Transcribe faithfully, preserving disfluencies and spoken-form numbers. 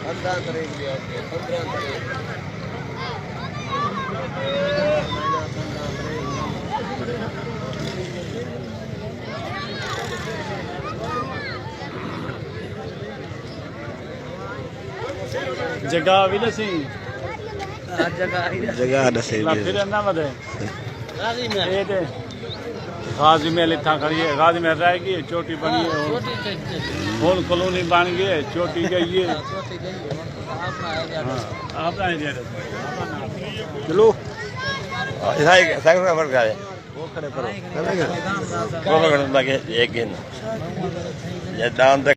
پندرہ تاریخ دی آتی ہے، پندرہ تاریخ۔ جگہ بھی ݙسی۔ جگہ ݙسی۔ پھر نہ ودے۔ اے تے غازی محل اتھاں کھڑی ہے، غازی محل رہ ڳئی ہے، چوٹی بݨی ہے، ہݨ، ہݨ کالونی بݨ ڳئی ہے، چوٹی ڳئی ہے۔ ہاں، اپݨا ایریا ݙسو۔ چلو۔ اتھاں ہک سائیکل کھڑا ہے۔ وہ کھڑے کرو۔ وہ کھڑے لڳے، ایک گن۔ یہ دان تے